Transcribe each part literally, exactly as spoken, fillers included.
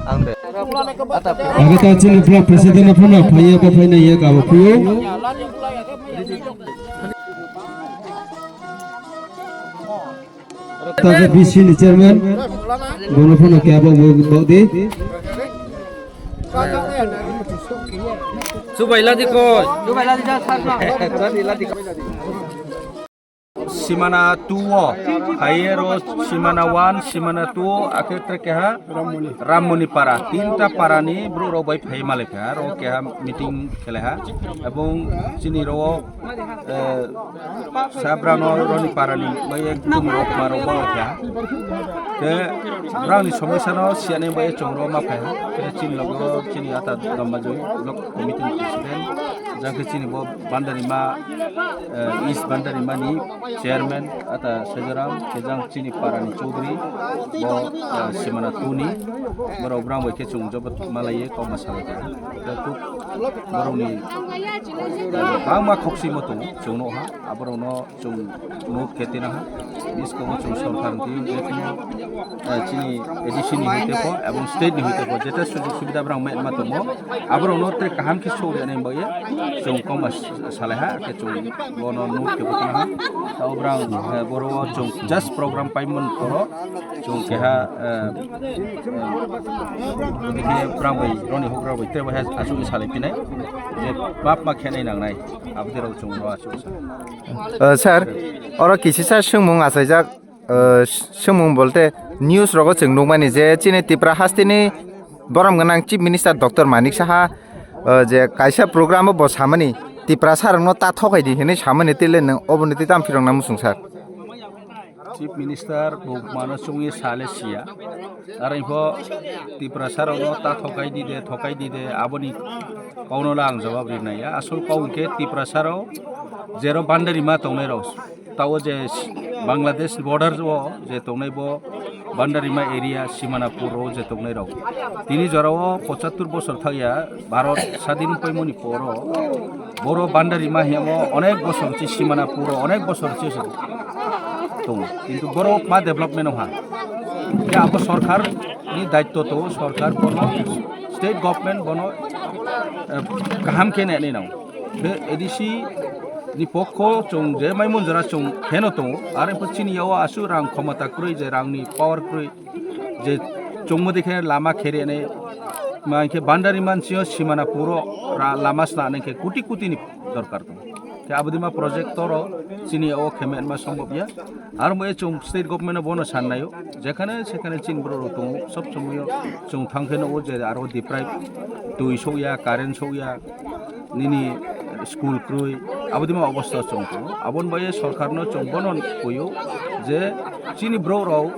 Ang de. Ata. Agata chini block president phano phaiya ba phaina ya ka ba phuyo. Taga B C ni chairman, bono phano khe abo bo, bo di. Chubai ladi ko. Chubai ladi ja sar na. Simana two o, Hayero Simana one, Simana two, akhe tre keha Ramoni Para. Tinta para ni bru rok bai phai male kha, ro keha meeting khele ha. Ebong chini ro eh, sa brano roni parani bai ekdum rok ma rok ma kha. Te brani somosya no siani bai chong ro ma phai ha. Te chini logo chini ata Dombajoi block committee ni president, jang khe chini bo Bandarima, eh, East Bandarima ni chairman ata Sejaram, khe jang chini parani Chaudhary, bo, eh, Simana two ni, borok brang bai khe chwng jobo malaiye kok ma salai kha. Te kuk borokni bangma khokchimo tongo, chwng nukha, aborokno chwng note khe tinaha. Bwskango chwng sorkar twi je kheno, eh, chini A D C ni hwnkhe pho ebong state ni hwnkhe pho jeta sujog subida borok ma tongo, aborokno tei kaham khe sori ani bagwi chwng kok ma salaiha, khe chwng bono note khe bo tinaha. Tei borok, eh, boro o chwng just program paimani phoro chwng keha, eh, eh, bini khe borok bai roni hokra bai tei bai aswk salai phinai je bap ma khenai nangnai. Aboni rok chwng ro aswk sa. Eh, sir, oro kisisa swngmung achaijak, eh, swngmung bolte news rogo chwng nukmani je chini Tripura hasteni borom gwnang Chief Minister Doctor Manik Saha, eh, je kaisa program o bo samani Tiprasa rokno ta thokai di hinwi samani tile nwng oboni twi tamo phirokna muchung sir. Chief Minister bo mano chungwi sale siya. Aro info Tiprasa rokno ta thokai di de, thokai di de, aboni kauno la ang jawab rinai ya. Asol kau hwnkhe Tiprasa rok jero Bandarima tongnai rok. Tao je Bangladesh border o je tongnai bo Bandarima area Simanapur o je tongnai rok. Tini jora o pochattor bosor thakya Bharat sadin paimoni poro boro Bandarima hiyamo onek bosor chi Simanapur o onek bosor chi se tongo. Kintu boro ma development ha. Ya abo sorkar ni daitto to sorkar bono state government bono, eh, kaham khe nai nai nang. Khe A D C ni pokho chwng je mai munjora chwng pheno tongo, are pho chini yago aswk rang khomota kwrwi je rangni power kwrwi je chwngmo dekhe lama khere nai ma khe bandari mansio simana puro ra-, lama sna nai khe koti koti ni dorkar tongo. Khe abodima project toro chini yago khemetma sombobya. Aro mo e chwng state government bono sannayo, jekhane sekhane chini borok rok tongo, sob somoyo chwng thang khe nugo je aro deprive, twi sokya, current sokya, nini school kwrwi, abodima obostha chwng tongo. Aboni bagwi sorkarno chwng bono kuio je chini borok rok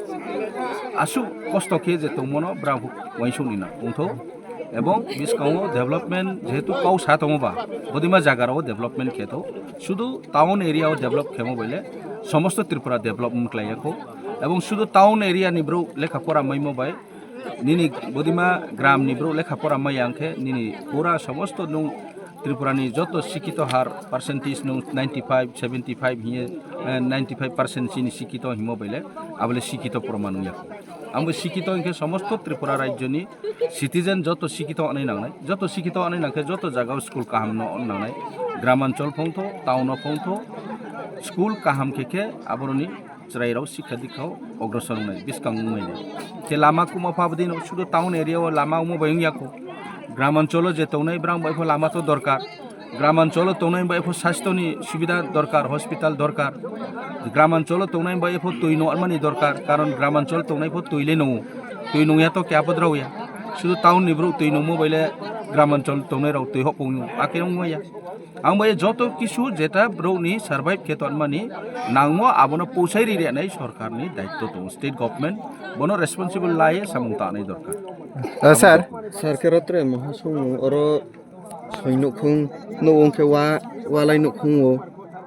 aswk kosto khe je tongmano bwrang uansukni na wngthok. Ebong bwskango development jehetu kau sa tongo ba, bodima jaga rok development khe to, sudu town area o develop khemo baile somosto Tripura develop wng klai ya kho. Ebong sudu town area ni borok lekha pora maimo bai, nini bodima gram ni borok lekha pora maya hwnkhe nini pura somosto nwng Tripura ni joto sikito har percentage nwng ninety five, seventy five hiye, eh, ninety five percent chini sikito himo baile, abole sikito proman wngya kho. Ang bo sikito hwnkhe somosto Tripura rajyoni citizen joto sikito wngnai nangnai, joto sikito wngnai nangkhe joto jagao school kaham no nangnai, gram anchol phongtho, town o phongtho, school kaham khe khe aboroni chwrairok sikha dikhao ogrosor wngnai, bwskang wngnai. Khe lama kuma pha bwdino sudu town area o lama omo bai wngya kho, gram ancholo je tongnai brang bai pho lama to dorkar. Gram ancholo tongnai bai pho sasthoni subida dorkar, hospital dorkar. Gram ancholo tongnai bai pho twi no armani dorkar, karon gram anchol tongnai pho twi le nungo. Twi nungya to kya padrao ya. Sudu town ni borok twi nungmo bai le gram anchol tongnai rok twi hok pungyo. Akhe wngma ya. Ang bai joto kisu jeta borok ni survive khe tonmani nangmo abono pousai ri rwnai sorkar ni daitto tongo. State government bono responsible lai samung tanai dorkar. Eh, sir. Sir khe rotre maha sung oro Soi nukhung, nukhung khe wa, walai nukhung o,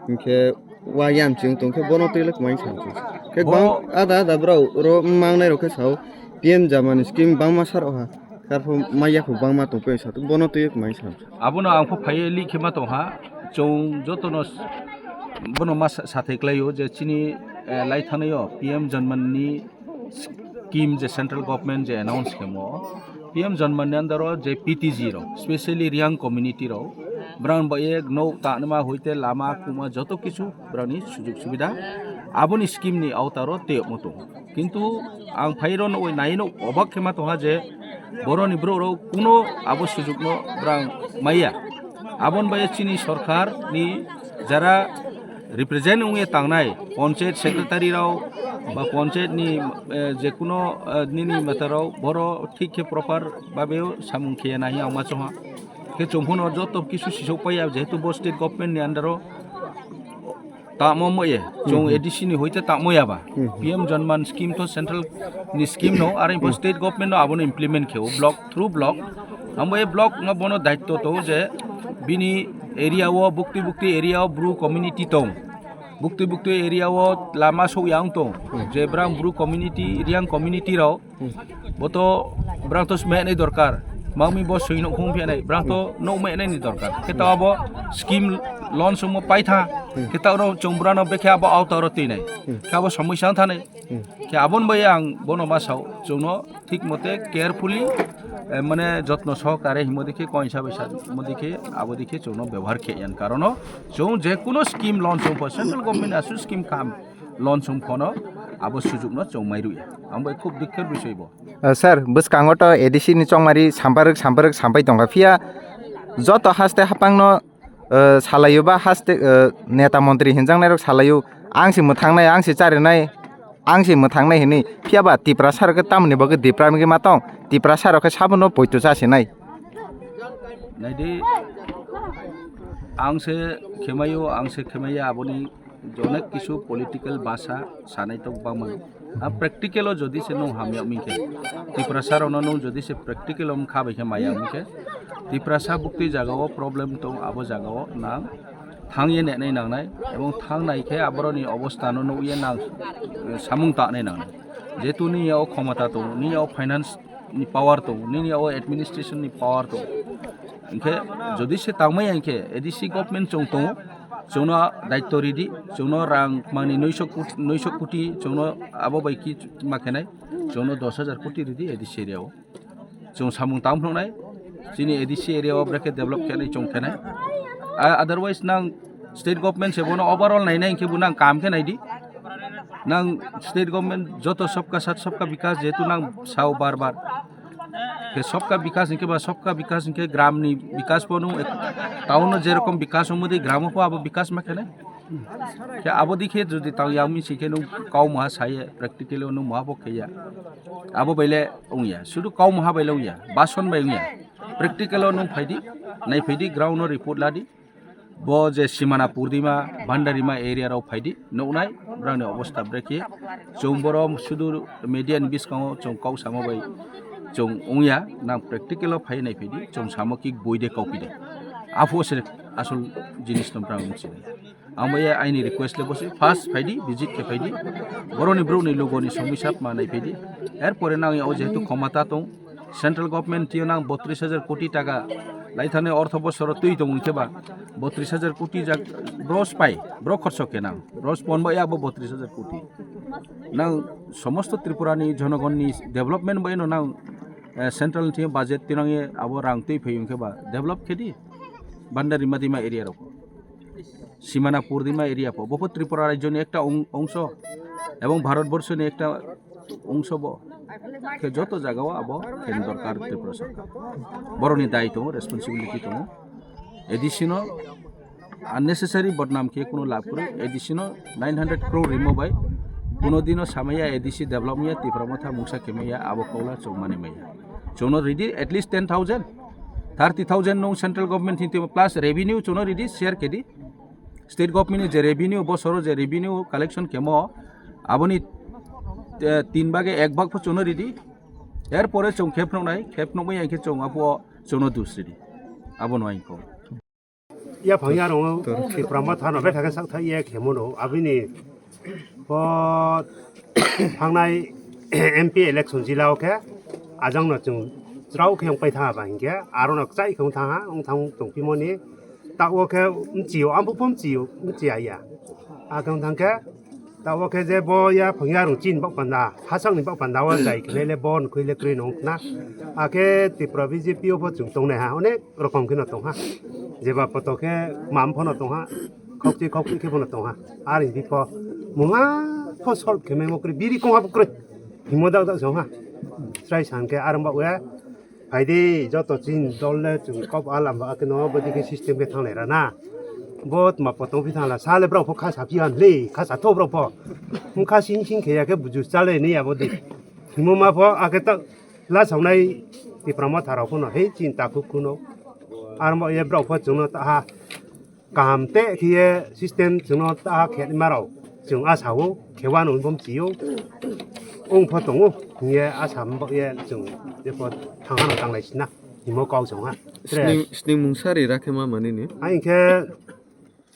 hinkhe wa yamching tongkhe bono twi le kwmai samsung. Khe bo- bang ada ada borok oro mangnai rok khe sao P M Jama ni scheme bangma sar oha. Arpho maya kho bangma tongpio sa, bono twi mai sa. Abono ang pho phaiye lik khe ma tongha. Chwng jotono s-, bono ma sa-, sathai klaio je chini, eh, lai thangnaio P M Janmanni scheme je central government je announce khemo, P M Janmanni under o je P T G rok, specially Riang community rok, brang ba ek no tanima hoite lama kuma joto kichu brani sujug subida aboni scheme ni awtaro tei mutung. Kintu ang phairo nugwi naino obak khe ma tongha je boroni borok rok kuno abo sujugno brang maya. Abon bai chini sorkar ni jara represent wngwi tangnai panchayat secretary rok ba panchayat ni, eh, je kuno, eh, nini mata rok boro thik khe proper babe samung khiya nahi ang ma chongha. Khe chwng phono joto kisu sisok paiya jehetu bo state government ni under o tamo moye, chwng A D C ni hoite tamo yaba. P M Janman scheme to central ni scheme no, are bo state government no abono implement kheo block through block. Ambo e block no bono daitto to je bini area o bukti bukti area o Bru community tong. Bukti bukti area o lama sok yang tong. Je brang Bru community, Riang community rok Boto brang to smenai dorkar. Mangmi bo sui nok khung phenai. Brang to nok menai ni dorkar. Kita abo scheme loan sumo paitha. Kita oro chwng brano bekhe abo auto oro twi nai. Khe abo somoi sang thanai. Khe abon bai ang bono ma sao. Chwngno thik mote carefully, eh, mane jotno sohokare himo dikhe koinsa bai sa mo dikhe abo dikhe chwngno bebohar khe yan karono chwng je kuno scheme loan sung po central government asu scheme kam loan sung phono abo sujukno chwng mai rwya. Ang bai khub dikher bisoi bo. Uh, sir, bwskango to A D C ni chongmari samparwk samparwk sampai tongkha, phiya joto haste hapangno, uh, salaio ba haste, uh, neta montri hinjaknairok salaio, ang se mwthangnai, ang se charinai, ang se mwthangnai hinwi, phiya ba Tiprasa rok khe tamoni bagwi Dipra wngwi ma tong, Tiprasa rok khe sabono poito chasinai. Naidi, ang se khemaio, ang se khemaya aboni onek kisu political basa sanai tok bangmano. A practical o jodi se nung hamya ming khe, Tiprasa rokno nung jodi se practical o kha bai khe maya ming khe, Tiprasa bukti jaga o problem tong, abo jaga o nang thang ye nenai nangnai, ebong thang nai khe aboroni obostha no nuk ye nang, eh, samung ta nai nangnai. Jetu ni o khomota tong, ni o finance ni power tong, ni o administration ni power tong. Hinkhe jodi se tangmai hinkhe A D C government chwng tongo, chwngno daitto ridi, chwngno rang mani noisho koti, noisho koti chwngno abo bai ki ma khenai, chwngno dos hajar koti ridi A D C area o. Chwng samung tang phunuknai, chini A D C area o brekhe develop khenai chwng khenai. A, otherwise nang state government se bono overall nainai hinkhe bo nang kam khe naidi. Nang state government joto sabka sath sabka bikas jehetu nang sao bar bar. Khe sabka bikas hinkhe ba sabka bikas hinkhe gram ni bikas bo nung ek-, town o jerokom bikas wngmodi gram o pho abo bikas ma khenai. Khe abo dikhe jodi tang yang misi khe nung kau maha saye practical o nung maha bo kheya. Abo baile wngya, sudu kau maha baile wngya, bason bai wngya. Practical o nung phaidi, nai phaidi ground o report ladi. Bo je Simana Purdima, Bhandarima area rok phaidi, nuknai, brangni obostha brekhe. Chwng borom sudu media ni biskango chwng kau samo bai chwng wngya, nang practical o phai nai phaidi, chwng samo kik boi de kau pide. Aphu se asol jinis no brang wngsinai. Ang bai aini request le bosi first phaidi, visit khe phaidi. Boroni brokni logoni somisa ma nai phaidi. Er pore nang o jehetu khomata tong, central government tio nang botris hajar koti taka lai thani ortho bosoro twi tong wngkhe ba botris hajar koti jak bros pai, bro khorso khe nang. Bros pon bai abo botris hajar koti. Nang somosto Tripura ni jonogonni development bai no nang, eh, central ni thio budget tinang ye abo rang twi phai wngkhe ba develop khe di. Bhandari Madima area rok. Simana Purdima area po, bo pho Tripura rajyo ni ekta ong-, ongso ebong Bharat borsho ni ekta ongso bo. Khe joto jaga o abo khen dorkar Tripura sarkar. Borok ni dai tongo, responsibility tongo. A D C no unnecessary bodnam khe kuno lab kwrwi, A D C no nine hundred crore rimo bai kuno dino samaya A D C develop maya Tipra Motha mungsa khe maya abo kaula chwng mani maya. Chwngno ridi at least ten thousand, thirty thousand nung central government hinti plus revenue chwngno ridi share khe di. State government ni je revenue, bosoro je revenue collection khemo, aboni, eh, tin bage ek bag pho chwngno ridi. Er pore chwng khep nuknai, khep nukmai yang khe chwng apo chwngno dus ridi. Abono ang kok. Ya phang ya rong Tripura Motha no betha khe sak thai ye khemo no, abini bo thangnai M P election jila o khe ajang no chwng Chwrao khe wng pai tha ba hinkhe, aro no kwchai khe wng tha ha, wng thang tong phimoni. Ta o khe mchio, ambo pho mchio, mchia ya. A khe wng thang khe, ta o khe je bo ya phang ya rung chin bak panda, hasang ni bak panda o jai khe le bo nkhoi le kroi no wng khna. A khe Tripura B J P o pho chwng tong nai ha, onek rokom khe no tong ha. Jeba poto khe mam pho no tong ha, khokchi khokchi khe pho no tong ha. Ari bi pho mungha pho solve khe mai mo kroi, biri kong ha pho kroi. Himo dak dak song ha. Chwrai san khe arang ba we. Phaidi joto chin dol le chwng kok alam ba khe no bodi khe system khe thanglai rana. Bo tma potong phi thangla sale brao pho kha sa phi han le, kha sa tho brao pho. Mkha sing sing khe ya khe buju chale ni ya bodi. Himo ma pho a khe ta la sawnai Tipra Motha rao pho no hei chin ta khuk khuno. Armo ye brao pho chwng no ta ha. Kaham te khiye system chwngno ta khe ma rao chwng a sao khe wano bom chio. Ong pho tongo hiye a sam bo ye chwng je pho thang hano tanglai sina himo kau chwng ha. Tre Sning, sning mung sari rakhe ma mani ni. Ai khe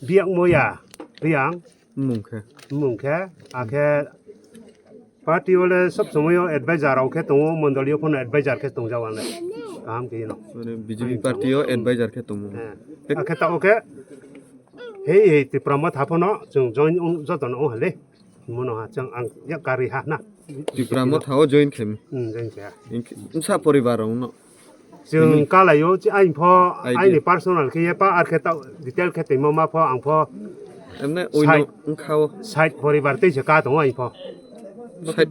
biyak moya riyang Mung khe. Mung khe a khe party o le sob somoi o advisor rao khe tongo, mondoli o pho no advisor khe tong jago ang le. Kaham khe no. Mane B J P party o advisor khe tongo. Eh. Ak- A khe ta o khe hei hei Tipra Motha pho no chwng join ong joto no ong hale. Mono ha chwng ang yak kari ha na. Tipra Motha o join khe. Hmm, join khe. Wngsa poribar rao no. Chwng kalaio, chi aini pho, aini personal khe ye pa, ar khe ta detail khe tongma ma pho, ang pho emne side, oino wngkha o. Side poribar tei se ka tongo aini pho. Side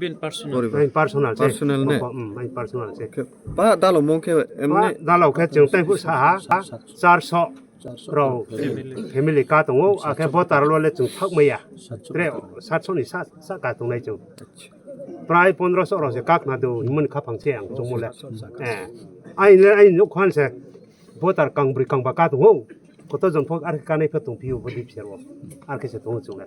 poribar. Aini personal se. Personal ne? Mo pho, mm, aini personal se. Khe pa dalo mong khe emne? Pa dalo khe chwng tei phu sa ha, ha, charso rao family ka tongo, a khe voter lo le chwng thak maya. Tre satso ni sa, sa ka tongnai chwng. Prai pondroso rok se kak na do himani khaphang se ang chongmo le. Eh. Ai le ai nuk khan se voter kang bri kang ba ka tongo. Koto jon phok ar kanai phe tong phio bo dip sero. Ar khe se tongo chwng le.